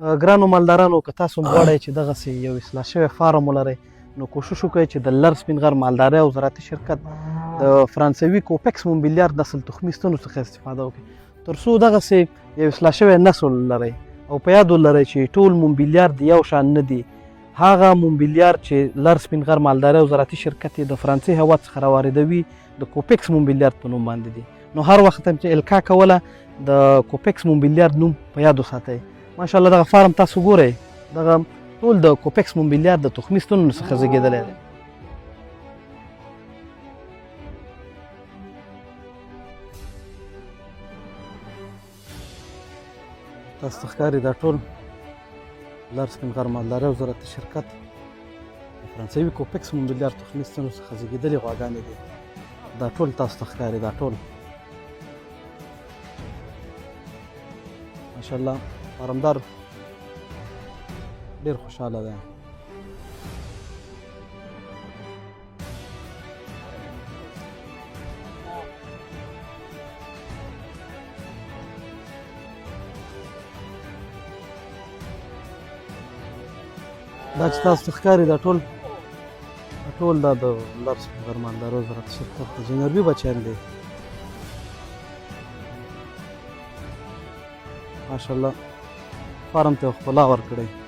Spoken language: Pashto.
ګرانو مالدارانو، که تاسو هم غواړئ چې دغسې یو اصلاح شوی فارم ولرئ، نو کوشش وکړئ چې د لر سپین غر مالدارۍ او زراعتي شرکت د فرانسوي کوپکس مونبلیارد نسل تخمي ستنو څخه استفاده وکړئ، تر څو دغسې یو اصلاح شوی نسل ولرئ. او په یاد ولرئ چې ټول مونبلیارد یو شان نه دي. هغه مونبلیارد چې لر سپین غر مالدارۍ او زراعتي شرکت یې د فرانسې هېواد څخه راواردوي، د کوپکس مونبلیارد په نوم باندې دي. نو هر وخت هم چې الکا کوله، د کوپکس مونبلیارد نوم په یاد وساتئ. ماشاءالله، دغه فارم تاسو ګورئ، دغه ټول د کوپکس مونبلیارد د تخمي ستنو څخه زیږېدلی دی. تاسو ته ښکاري دا ټول لر سپین غر مالدارۍ او زراعتي شرکت د فرانسوي کوپکس مونبلیارد تخمي ستنو څخه زیږېدلې غواګانې دي. دا ټول تاسو ته ښکاري، دا ټول ماشاءالله فارمدار ډیر خوشحاله دی. دا چې تاسو ته ښکاري، دا ټول دا د لر سپین غر مالدارو زراعتي شرکت د جنربي بچیان دي. ماشاءالله، فارم ته ښکلا ورکړی.